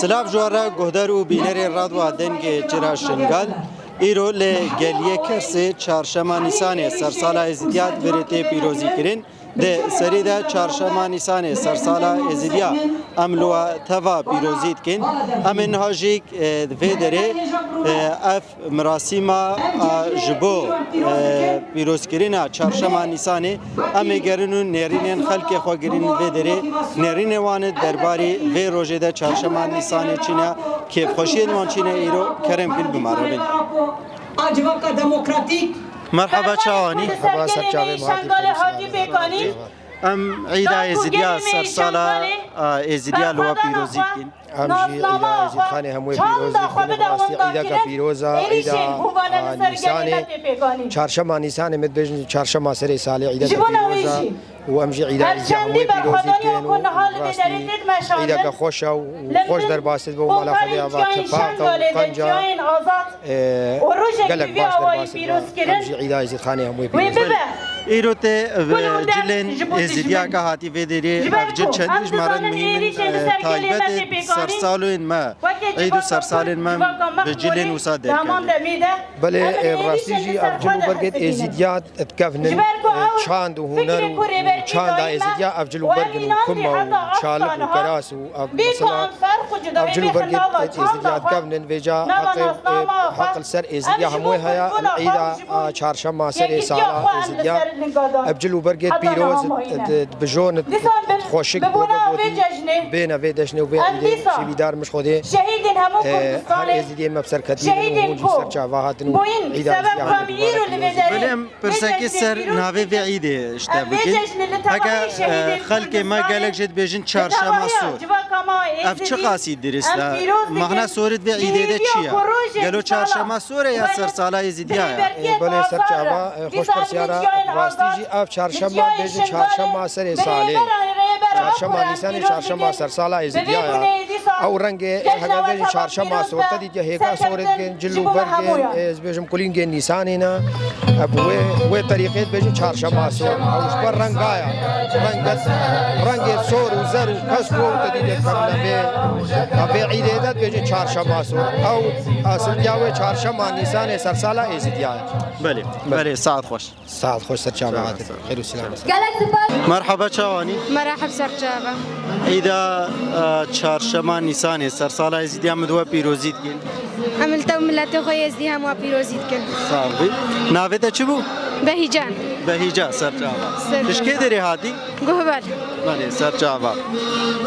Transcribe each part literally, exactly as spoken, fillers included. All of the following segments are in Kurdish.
Silav ji we re guhdar û bînerên Radyo Dengê Çira Şingal. Îro li geliyê Kersê çarşema Nîsanê sersala Êzidiyat virê tê pîrozî kirin. Di serî de çarşema Nîsanê sersala Êzidiya em li we teva pîrozî dikin. Em ê niha jî, e, di vê derê, e, ev mirasîma, a, ji bo, e, pîrozkirina çarşema Nîsanê em ê gerin û nêrînên xelkê xwe girîn vê derê. Nêrînê wan derbarî vê rojê de çarşema Nîsanê çi ne, kêfxweşiyên wan çi ne îro, kerem kin bi me re bin. Merhaba, çawanî? Merhaba, ser çavê me hatî, Şengalê hatî pêkanîn. Em Îda Êzidiya sersala, a, Êzidiya li we pîrozî dikin. Em jî Îda Êzîdxanê hemû ê pîroz dikin. Bi rastî îdeke pîroz e, îda, a, Nîsanê. Çarşema Nîsanê, me dibêjin çarşema serê salê îdeke pîroz e. Û em jî îda Êzîdiya hemû ê pîrozî dikin û bi rastî îdeke xweş e û xweş derbas dibe û mala Xwedê ava tifaq e û qenc e. E, gelek baş derbas dibe. Em jî îda Êzîdxanê hemû ê pîroz dikin. Îro tê, e, cilên Êzîdiyaka hatî vê derê, ev cil çendî ji me re muhîm in, e, taybetê sersalên me, îd û sersalên me bi cilên wisa derkevin. Belê, e, bi rastî jî ev cil û bergê Êzîdiya dikevnin, e, çand û huner û çanda Êzîdiya ev cil û bergin û kum e û çalik û keras û ev mesela ev cil û bergê Êzîdiya dikevnin vêca heqê, e, heq li ser Êzîdiya hemû heye. Em îda, a, çarşema serê sala Êzîdiya. Ev cil û bergê pîroz di, di, di bijon, di, di xweşik, weke gotî, bêne vê cejnê û vê îdê şêvîdar min ji Xwedê. E, her Êzîdiyê me bi ser ketî bin û hûn jî ser çava hatin û îda Êzîdiya hemû pîroz dikin. Belê em pirsekê ser navê vê îdê ji te bikin. Heke, e, xelkê me gelek jê dibêjin çarşema sor. Ev çi qasî dirist e? Mahna sorê di vê îdê de çi ye? Gelo çarşema sor e ya sersala Êzîdiya ye? E, belê ser çava, e, xweş pirsiyara, rastî jî ev çarşema bêjin çarşema serê salê. Çarşema Nîsanê çarşema sersala Êzîdiya ye. Ew rengê, e, heke bêjin çarşema sor, te dîtiye hêka sorê dikin, cil û bergên, e, ez bêjim kulîngên Nîsanê ne. E, bi wê, wê terîqê dibêjin çarşema sor. Ew ji ber renga ye. Rengê, rengê sor û zer û kesk û te dîtiye dikevine vê, e, vê îdê de dibêjin çarşema sor. Ew asiltiya wê çarşema Nîsanê sersala Êzîdiya ye. Belê, belê, saet xweş. Saet xweş, ser çava hatin. Xêr û selamet. Gelek spas. Merhaba, çawanî? Merhaba, ser çava. Îda, e, çarşema Nîsanê, sersala Êzîdiya min di we pîrozî dikin. Em li te û miletê xwe Êzidî hemû pîrozî dikin. Sax bî. Navê te çi bû? Behîcan. Behîca, ser çava. Ser çava. Tu ji kê derê hatî? Guhbel. Belê, ser çava.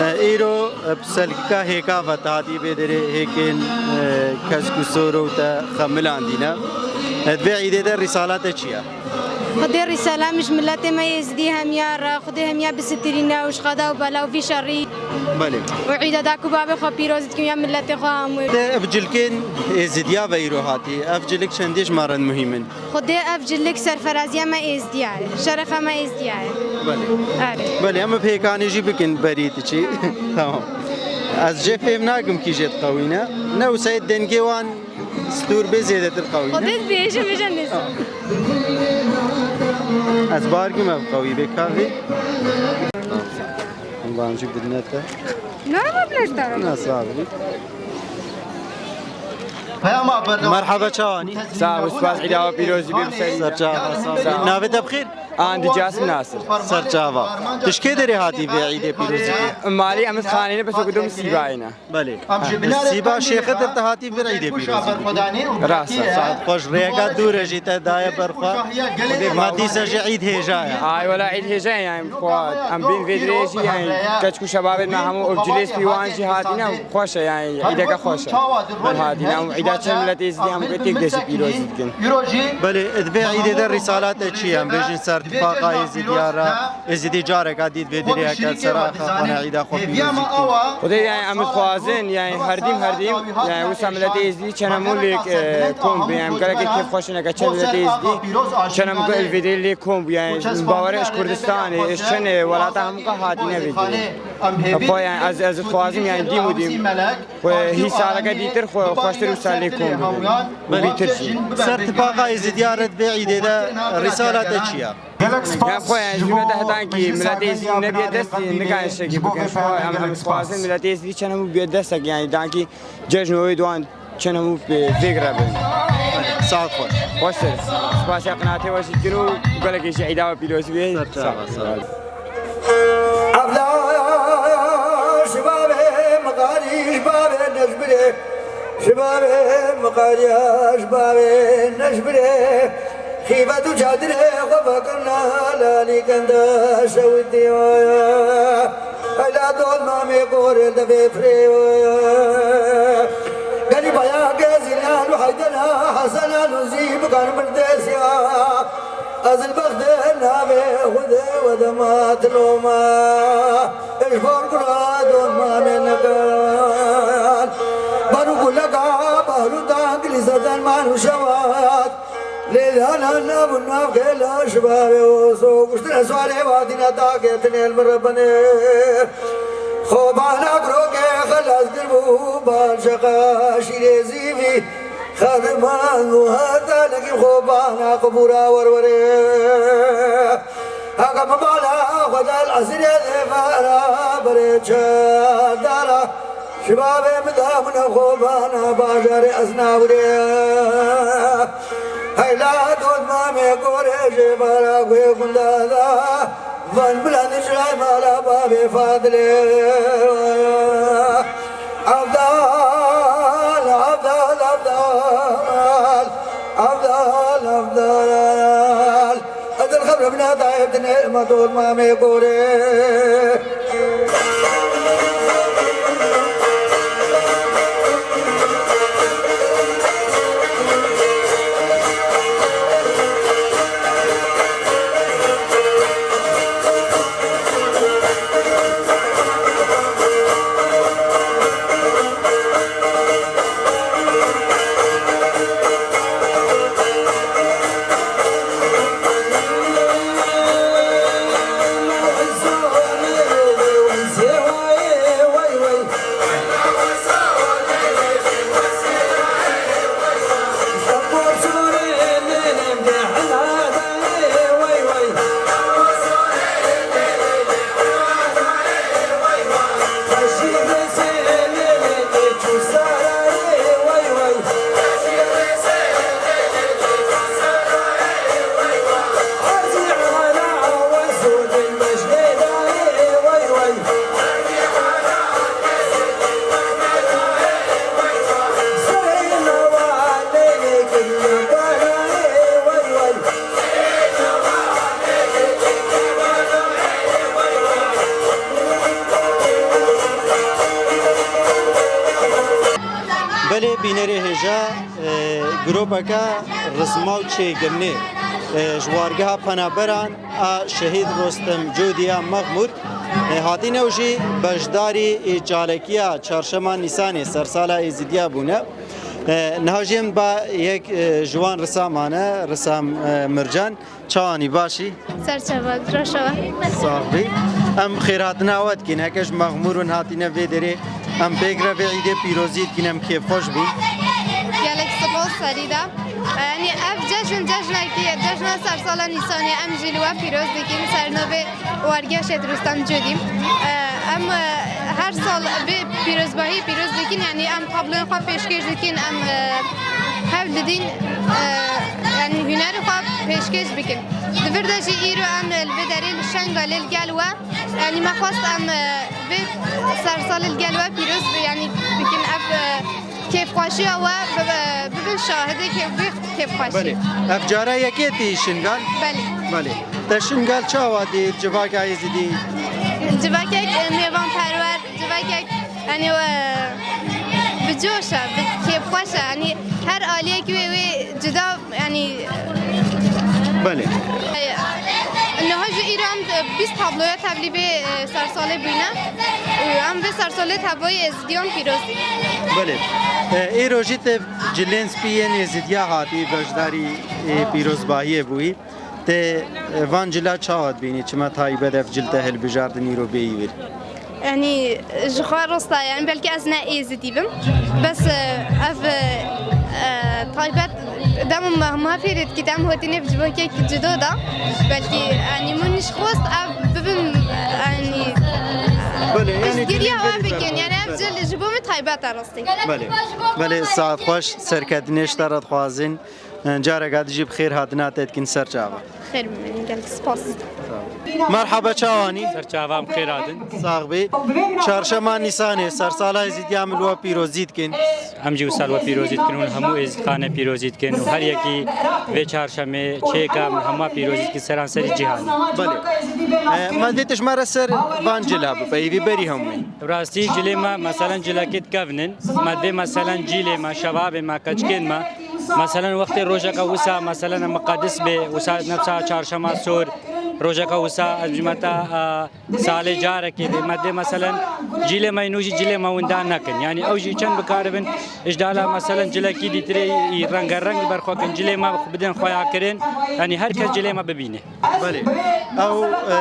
E, îro, e, bi selkika hêka ve te hatî vê derê hêkên, e, kesk û sor û te xemilandîne. E, di vê îdê de rîsala te çi ye? Xwedê rîsala min ji miletê me Êzidî hemiya re, Xwedê hemiya bisitirîne û ji qada û bela û vî şerî. Belê. Û îda dad û bavê xwe pîroz dikim ya miletê xwe hemû. Te ev cilkên Êzidiya ve îro hatî. Ev cilik çendî ji me re muhîm in. Xwedê ev cilik serferaziya me Êzdiya ye, şerefa me Êzdiya ye. Belê. Erê. Belê, em bi pêkanê jî bikin berî tu çî. Tamam. Ez jê fêm nakim kî jê diqewîne. Ne wisa yê dengê wan stûr bê zêdetir qewî ne. Xwedê dibêje, bêje nêzî. Ez bar kim ev qewî bê kavê. Em bancî bidine te. Ne yapabilirsin? Nasıl abi? Merhaba, çawanî? Sağ ol, spas, îda we pîrozî bê. Ser çava, sağ ol. Navê te bi xêr? Andi Casim Nasir. Ser çava. Tu ji kê derê hatî vê îdê pîrozî kê? Malî Emir Xanîne, bes okudum Sîbayîne. Belê. Sîba Şêxedir te hatî vir îdê pîrozî bikî. Rast e. Saet xweş, rêyeka dûr e jî te daye ber xwe. Ma dîsa jî îd hêja ye. Ay wela îd hêja ye yani. Xwe em bên vê dirê jî yani. Keç û şebabên me hemû û cilês pîwan jî hatine, xweş e yani, îdeke xweş e. Hatine, em îda çend milet Êzidî hemû têk de jî pîrozî dikin. Belê, di vê îdê de rîsala te çi ye? Em bêjin ser tifaqa Êzidiya re, Êzidî careka dî di vê dirê heke sera xwe ne îda xwe pîrozî dikin. Xwedê yani em dixwazin yani herdîm herdîm yani wisa miletê Êzidî çend hemû lêk, e, kom bê, em gelekê kêfxweş in heke çend miletê Êzidî çend hemû li vê dirê lê kom bû yani. Bawer e ji Kurdistanê, ji çend, e, welata hemû ka hatine vê dirê. Xwe yani ez, ez dixwazim yani dîm û dîm xwe hî saleke dîtir xwe xweştir wisa lê kom bibin. Û bîtir jî. Ser tifaqa Êzidiya re di vê îdê de rîsala te çi ye? Gelek spas. Yan xwe, yani, ji me de hetan ki miletê Êzidî nebiye dest, nikan şekî bikin. Ji xwe, em, em spasên miletê Êzidî çend hemû biye destek, yani, dankî cejn û wê duan çend hemû bi vê gire bin. Saet xweş. Xweş ser. Spasiya qinatê we jî dikin û gelekê jî îda we pîroz bê. Ser çava, sağ ol. Evla şibabê miqarî, şibabê nejbirê, şibabê miqarî, şibabê nejbirê. Xîbet û çadirê xwe vekirna lalî kende şewitî. Heyla dot mamê gorê devê firê. Gelî bayakê Zîlan û Heydera Hesena Lûzî bikan birdêsiya. Ez li bexdê navê Xwedê we dema tiloma. Ji bar kura dot mamê nekan. Bar û guleka, bar û dangilî zeden man û şewat. Lê dana nav û nav gela ji bavê oso. Kuştine suarê vatîne takê tinê li min re benê. Xobana girokê xelas kir bû balşeqa şîrê zîvî. Xerman û heta lekî xobana qibûra werwerê. Haka bi bala xwe del esirê dê vera berê çardara. Şibabê min da min xobana bajarê ez navirê. Heyla dot mamê gorê jê bara guhê gunda da. Van bila nijray mala babê Fadilê. Evdal, Evdal, Evdal. Evdal, Evdal. Edil xebra bina dayê dinê ma dot mamê gorê. Belê bînerê hêja, e, gropeke rizma û çêkirinê, e, ji wargeha penaberan a Şehîd Rostem Codî ya Mexmûr, e, hatine û jî beşdarî, e, çalekiya Çarşema Nîsanê sersala Êzidiya bûne. E, niha jî em ba yek, e, ji wan risa mane, Risam, e, Mircan. Çawanî, başî? Serçava, roşava. Sax bî. Em xêrhatina we dikîn. Heke ji Mexmûr hûn hatîne vê derê, em pêk re vê îdê pîrozî dikîn, em kêfxweş bîn. Gelek spas serî de. Yanî ev cejn, cejnekî, cejna sersala Nîsanê em jî li we pîroz dikîn, ser navê Wargeşê Rûstem Cûdî. Em, e, her sal vê pîrozbahî pîroz dikin, yanî em tabloyên xwe pêşkêş dikin, em, e, hewl didin, e, yanî hunerê xwe pêşkêş bikin. Di vir de jî îro em li vê derê li Şengalê li gel we, yanî me xwest em, e, vê sersalê li gel we pîroz bi-, yanî bikin ev, e, kêfxweşiya we bi-, bi-, bibin şahidê kê-, vê kêfxweşî. Belê. Ev cara yekê tî Şingal? Belê. Belê. Te Şingal çawa dît? Civaka Êzidî? Civakek, e, mêvanperwer, civakek, yanî, e, bi coş e, bi kêfxweş e. Yanî her aliyekî wê, wê cuda, yanî. Belê. E, niha jî îro em bîst tabloya tevlî vê, e, sersalê bûne. Û em vê sersalê tabloyê Êzidiyan pîroz dikin. Belê. E, îro jî te cilên spî yên Êzidiya hatî beşdarî, e, pîrozbahiyê bûyî. Te, e, van cila çawa dibînî? Çima taybet ev cil te hilbijardin îro bêyî vir? Yanî, ji xwe rosta, yanî, belkî ez ne Êzidî bim. Bes, e, ev, e, e, taybet Dem ma, ma fêrê dikî, dem hotî nêv ji bo kek cudo da. Belkî, yanî min ji xwest ev bibim, yanî Belê, yanî piştgiriya dilê wan gelî bikin. Yanî ev Belê. Cil ji bo min taybet e rastî. Belê. Belê, saet xweş, serketinê ji te re dixwazin. Careka dijî bi xêr hatina te dikin ser çava. Xêr bimînin, gelek spas. Merhaba, çawanî? Ser çavan bi xêr hatin. Sax bî. Çarşema Nîsanê, sersala Êzidiya min li we pîrozî dikin. Em jî wisa li we pîrozî dikin û hemû êzidxanê pîrozî dikin û her yekî vê çarşemê çêka min hemû pîrozî dikin seranserî cîhanê. Belê. E, me divê tu ji me re ser van cila bipeyivî berî hemûyê. Rastî cilê me, meselen cilekê dikevnin. Me divê meselen cîlê me, şebabê me, keçikên me, meselen wextê rojeka wisa, meselen em miqedis bê, wisa nefsa çarşema sor, rojeka wisa ez bijime te, e, salê carekê bê. Me divê meselen cîlê me yî nû jî cilê me winda nekin. Yanî ew jî çend bikaribin, ji dala meselen cilekî dîtirê yî rengereng li ber xwe kin, cilê me bidin xweyakirin. Yanî her kes cilê me bibîne. Belê. Ew, e,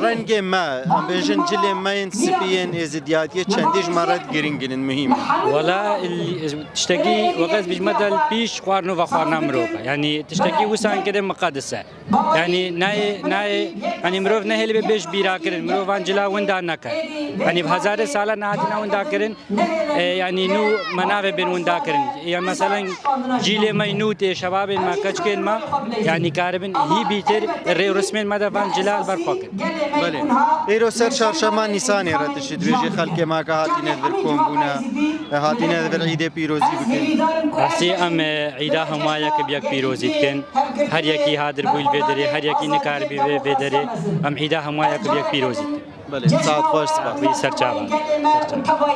rengê me, em bêjin cilê me yên spî yên êzidiyatiyê çendî ji me re girîng in, muhîm in. Wela, il-, tiştekî weke ez bijime te li pîş xwarno vexwarina mirov e. Yanî tiştekî wisa hinkê de miqedis e. Yanî nayê, nayê, yanî mirov nehêlibê bê ji bîra kirin. Mirov van cila winda neke. Yanî bi hezarê sala nehatine winda kirin. E, yanî nû me navê bên winda kirin. Ya meselen cîlê me yî nû tê, şebabên me, keçikên me, yanî karibin hî bîtir rê û rismên me de van cila li ber xwe kin. Belê. Îro ser çarşema Nîsanê re tu çi dibêjî xelkê me ke hatine li vir kom bûne, e, hatine li vir îdê pîrozî bikin? Rastî em, e, îda hemûya yek bi yek pîrozî dikin. Her yekî hadir bû li vê derê, her yekî nikaribî vê, vê derê. Em îda hemûya yek bi yek pîrozî dikin. Belê, saet xweş, spas. Wî ser çavan. Ser çavan.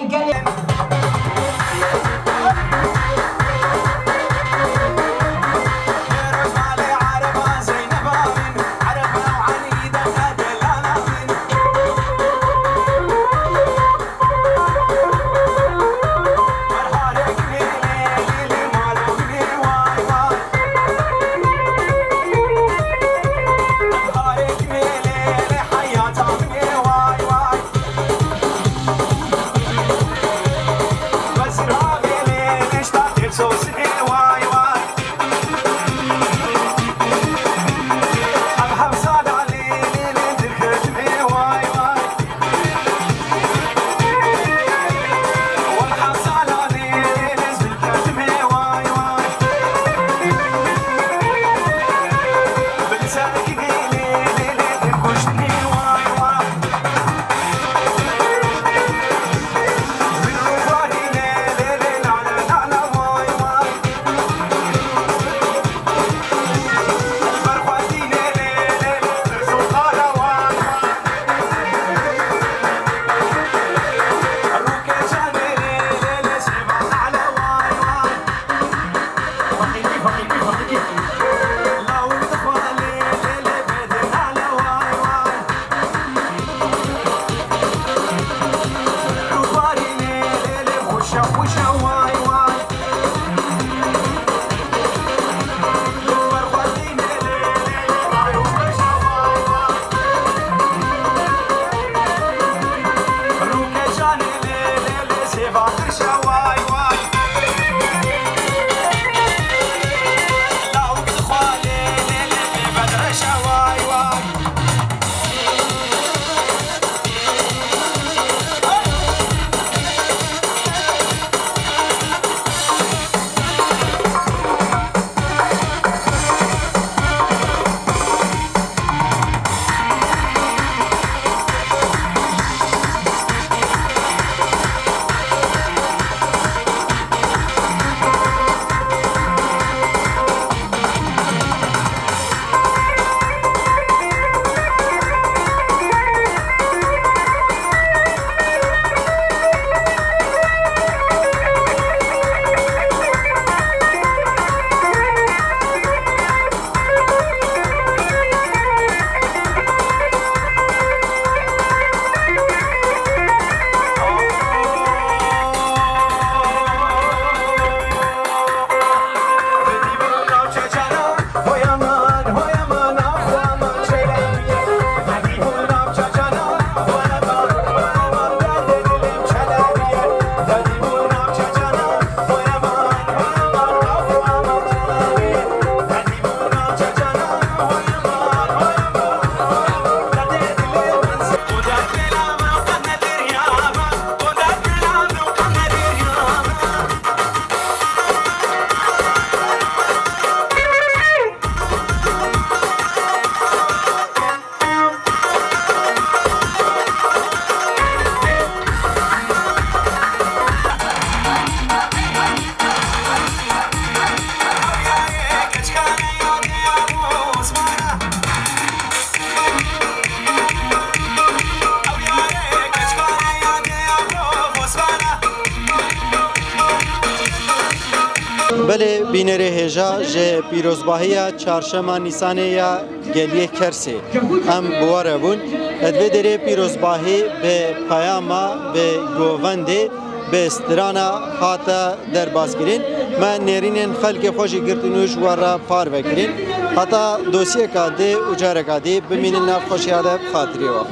Belê bînerê hêja ji pîrozbahiya çarşema Nîsanê ya geliyê Kersê em bi we re bûn. Di vê derê pîrozbahî bi peyama, bi govendê, bi strana hate derbas kirin. Me nêrînên xelkê xwe jî girtin û ji we re parve kirin. Heta dosyeka dê û careka dê bimînin nav xweşiya de bi xatirê we.